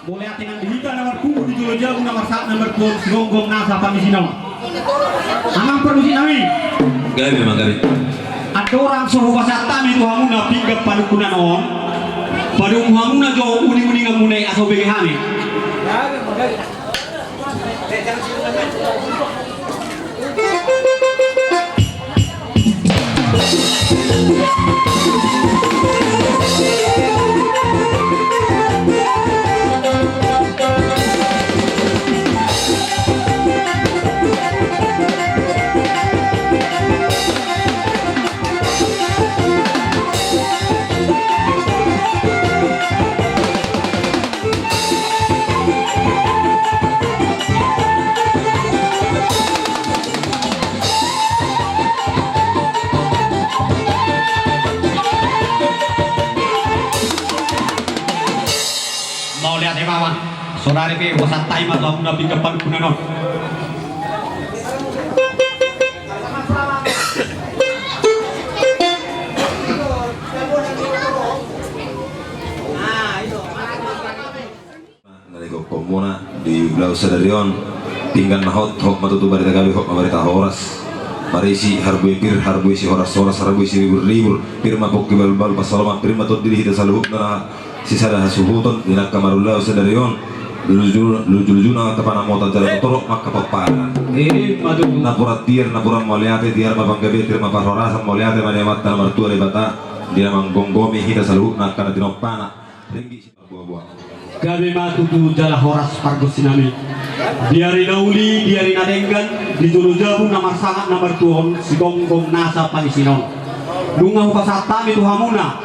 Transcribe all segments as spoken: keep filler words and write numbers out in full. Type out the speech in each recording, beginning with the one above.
Mauliate nang di hita na marpungu di jolo jabu na marsahat na martuaon, sigomgom nasa pangisinon. Amang parmusik nami. Gabe ma gabe. Andorang so hupasahat hami tu hamuna pinggan panungkunan on, padomu hamuna jo uninguninganmuna i asa hubege hami. Mauliate ma, amang. Saonari pe hupasahat hami ma tu hamuna pinggan panungkunan on. Na digokhonmuna di ulaon sadari on, pinggan na hot, hot ma tutu barita gabe, hot ma barita horas. Marisi harbue pir, harbue sihoras-horas, harbue siribur-ribur, pir ma pongki bahul-bahul pansalongan, pir ma tondi di hita saluhutna na sisada hasuhuton di na angka marulaon sadari on. Luju-, luju-lujuna angka panamota jala torop ma angka pomparan. Ima tutu. Napuran tiar, napuran mauliate, tiar ma panggabean, tiar ma parhorasan, mauliate ma di Amanta na martua Debata, di na manggomgomi hita saluhutna angka na tinompana. Ringgit si Gabe ma tutu jala horas pargonsi nami. Di ari na uli, di ari na denggan, di jolo jabu na marsahat na martuaon, sigomgom nasa pangisinon. Nunga hupasahat hami tu hamuna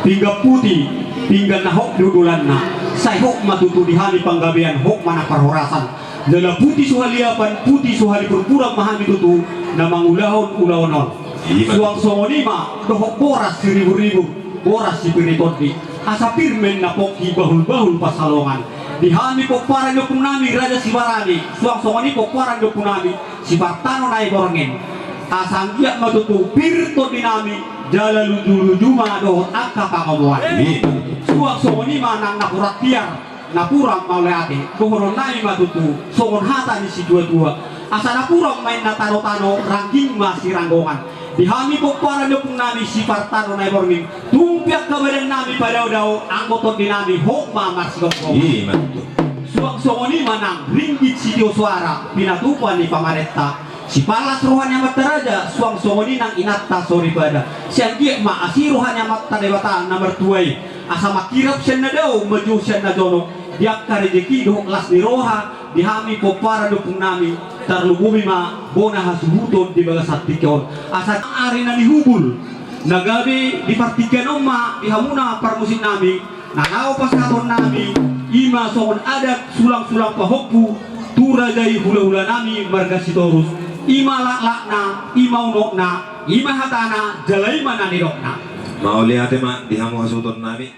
pinggan puti, pinggan na hot di hundulanna, sai hot ma tutu di hami panggabean, hot ma nang parhorasan. Jala puti so haliapan, puti so halipurpuran ma hami tutu na mangulahon ulaon on. Ima. Suang songon i ma dohot boras siribur-ribur, boras sipir ni tondi. Asa pir ma ninna pongki bahul-bahul pansalongan. Di hami pomparan ni ompung nami Raja Sibarani, suang songon i pomparan ni ompung nami Sipartano Naiborngin. Asa anggiat ma tutu pir tondi nami, jala luju-luju ma dohot angka pangomoan. Ima. Suang songon i ma nang napuran tiar, napuran mauliate, dohonon nami ma tutu songon hata ni situa-tua. Asa napuran ma ninna tano-tano, rangging ma siranggongan. Di hami pomparan ni ompung nami Sipartano Naiborngin, tung pe angka badan nami padao-dao, anggo tondi nami hot ma marsigomgoman. Ima tutu. Suang songon i ma nang ringgit sitio soara, pinatupa ni pamarenta. Sipalas roha ni amanta raja, suang songon i nang inanta soripada. Sai anggiat ma asi roha ni Amanta Debata na martua i. Asa mangkirap sian na dao, manjou sian na jonok, di angka rejeki dohot las ni roha, di hami pomparan ni ompung nami, tarlumobi ma bona hasuhuton di bagasan tingki on. Asa ari na nihubul, na gabe di partingkian on ma di hamuna parmusik nami, na laho pasahaton nami, i ma songon adat sulang-sulang pahompu, tu raja i hula-hula nami marga Sitorus, i ma laklakna, i ma unokna, i ma hatana, jala i ma na nidokna. Mauliate ma di hamu hasuhuton nami.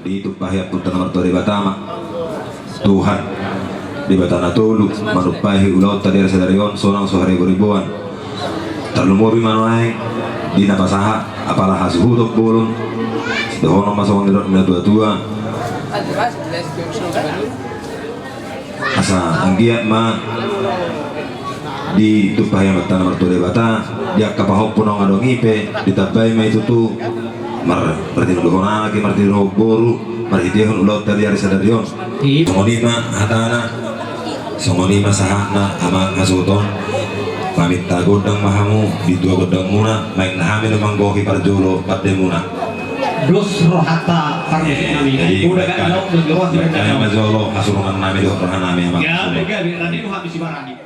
Ditumpahi Amanta na martua Debata ma Tuhan, Debata na tolu, manumpahi ulaonta di ari sadari on, sonang so hariboriboan. Tarlumobi ma nuaeng di na pasahat, apala hasuhuton bolon, dohonon ma songon nidok ni na tua-tua. Asa anggiat ma ditumpahi Amanta na martua Debata, di angka pahompu naung adong i pe, ditambai ma i tutu, mar-, martinodohon anak i, martinodohon boru, marhitehon ulaonta di ari sadari on. Songon i ma hatana, songon i ma sahatna amang hasuhuton, paminta gondang ma hamu, di tua gondangmuna, main hami do manggohi parjolo pandemuna. Dos rohanta parmusik nami. Jadi, udah kan, baik, lauk dos roha, baik, sudah kan, jauh. Mas Jolo, hasuhuton nami dohot roha nami, amang. Ya, hasuhuton. Gabe, gabe, tadi lu habis ibaratnya.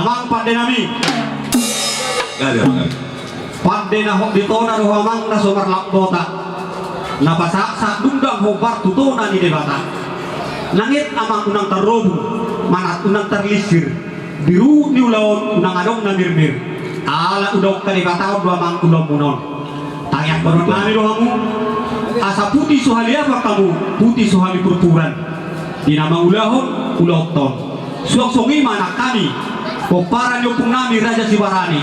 Amang pande nami. Gabe, gabe. Pande na hot di tona do ho amang na so marlambota. Na pasahat-sahat dungdang hombar tu tona ni Debata. Nanget amang unang tarrobung, manat unang tarlingsir. Di ruhut ni ulaon unang adong na mirmir. Ala ulaon hadebatahon do amang ulaonmuna on. Tangiang boru nami do hamu. Asa puti so haliapan hamu, puti so halipurpuran. Di na mangulahon ulaonta on. Suang songon i ma nang hami, pomparan ni ompung nami Raja Sibarani.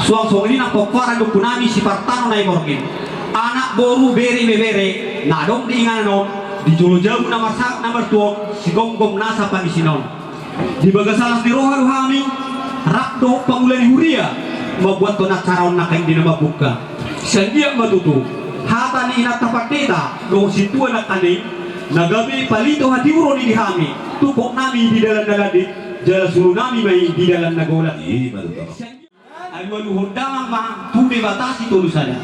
Suang songon i nang pomparan ni ompung nami Sipartano Naiborngin. Anak boru bere ibebere na adong di inganan on, di jolo jabu na marsangap na martua on, sigomgom nasa pangisina on. Di bagasan las ni roha do hami, rap dohot pangula ni huria, mambuathon acara on nangkin di na mambuka. Sian dia ma tutu hata ni inanta pandita dohot sintua nangkaning, na gabe palito hatiuron i di hami, tungkot nami di dalan na landit, jala suru nami ma i di dalan na golap. Alualuhon damang ma tu Debata Sitolusada.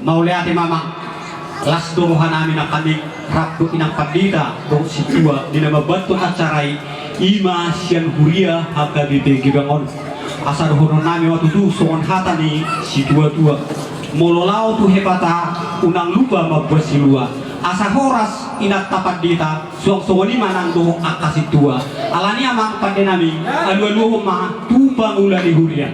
Mauliate ma amang. Las do roha nami nangkaning, rap dohot inang pandita dohot sintua di na mambantu acara i, i ma sian huria H K B P Gebang on. Asa dohonon nami ma tutu songon hata ni situatua: Molo laho tu hepata, unang lupa mamboan silua. Asa horas inanta pandita, suang songon i ma nang dohot angka sintua. Alani i amang pande nami, alualuhon ma tu pangula ni huria.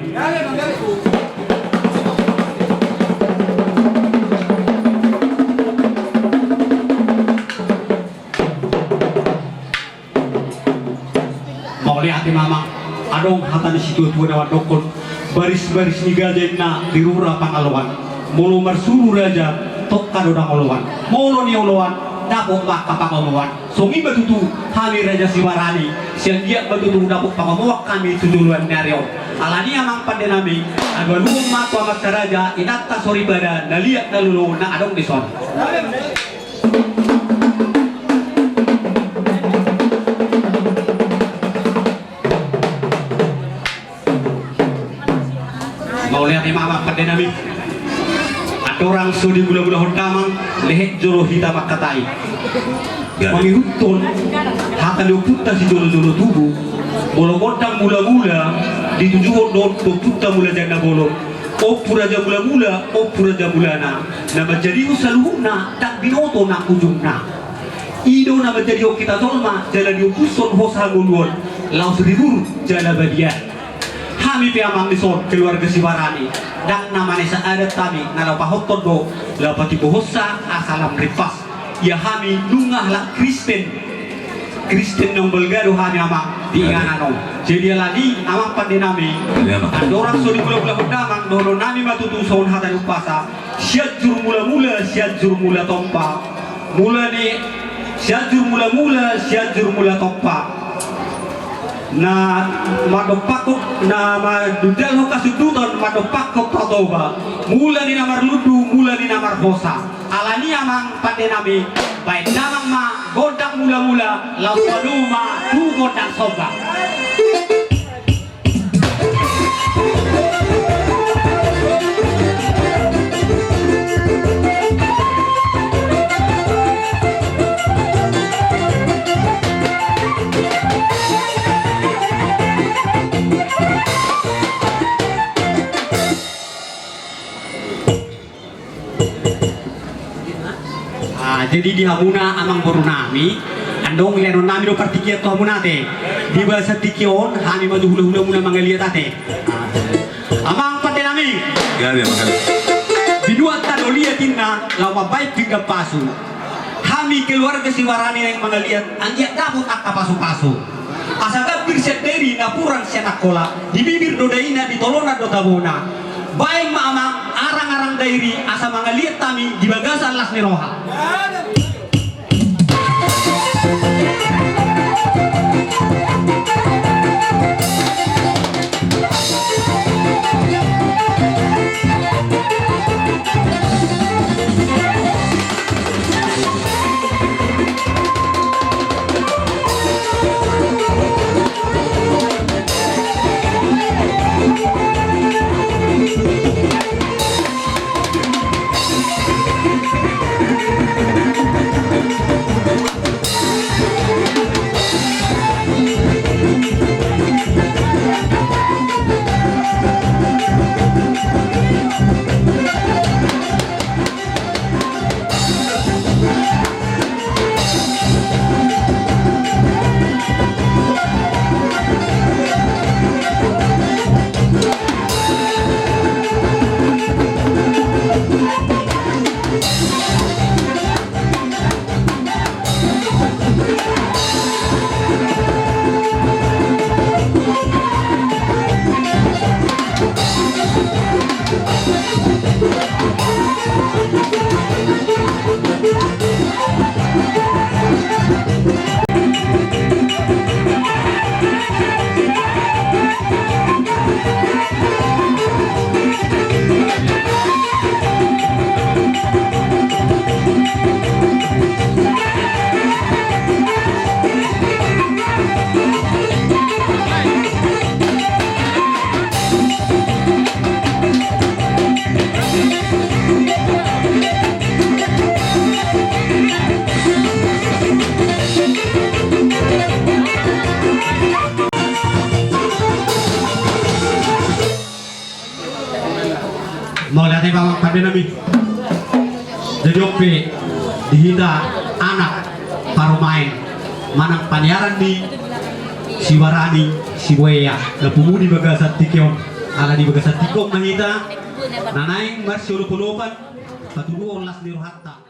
Mauliate ma amang. Adong hata ni situatua na mandokkon: Barisbaris ni gaja inna di rura Pangaloan. Molo marsuru raja, tongka do dang oloan. Molo nioloan, dapot ma angka pangomoan. Songon i ma tutu hami Raja Sibarani, sian dia ma tutu dapot pangomoan hami tu joloan ni ari on. Alani i amang pande nami, alualuhon ma tu amanta raja, inanta soripada, na liat na lolo na adong dison. Mauliate ma amang pande nami. Andorang so dimulamulahon damang, lehet jolo hita mangkatai. Mangihuthon hata ni ompunta sijolojolo tubu. Molo gondang mulamula, ditujuhon do tu ompunta Mulajadi Nabolon. Ompu Raja Mulamula, Ompu Raja Mulana, na manjadihon saluhutna, ndang binoto nang ujungna. I do na manjadihon hita jolma, jala diompushon hosa hangoluan, laos ribur jala badia. Hami pe amang dison, keluarga Sibarani, ndang na manesa adat hami, na laho pahothon do, laho patimbulhonsa asa lam rimpas. Ia hami nunga halak Kristen, Kristen naung balga do hami amang di inganan on. Jadi alani i amang pande nami, andorang so dimulamulahon damang, dohonon nami ma tutu songon hata ni umpasa: Sianjur mulamula, Sianjur mula tompa. Mula ni Sianjur mulamula, Sianjur mula tompa. Na mandompakhon, na mandundalhon hasundutan, mandompakhon Toba. Mula ni na marlundu, mula ni na marhosa. Alani i amang pande nami, baen damang ma gondang mulamula, laos padomu ma tu gondang somba. Ah, jadi di hamuna amang boru nami, andorang lehonon nami do partingkian tu hamuna ate. Di bagasan tingki on, hami ma tu hulahulamuna mangaliat ate. Ah. Amang pande nami. Gabe, amang, gabe. Binuat tano liat inna, laho mambaen pinggan pasu. Hami keluarga Sibarani naeng mangaliat, anggiat dapot angka pasupasu. Asa gambir sian dairi, napuran sian Angkola, di bibir do daina, di tolonan do tabona. Baen ma amang arangarang dairi, asa mangaliat hami di bagasan las ni roha. Mauliate ma amang pande nami. Jadi on pe di hita anak parumaen manang paniaran ni si Barani Sibuea na pungu di bagasan tingki on, ala di bagasan tingki on ma hita na naeng marsiolopolopan patuduhon las ni rohanta.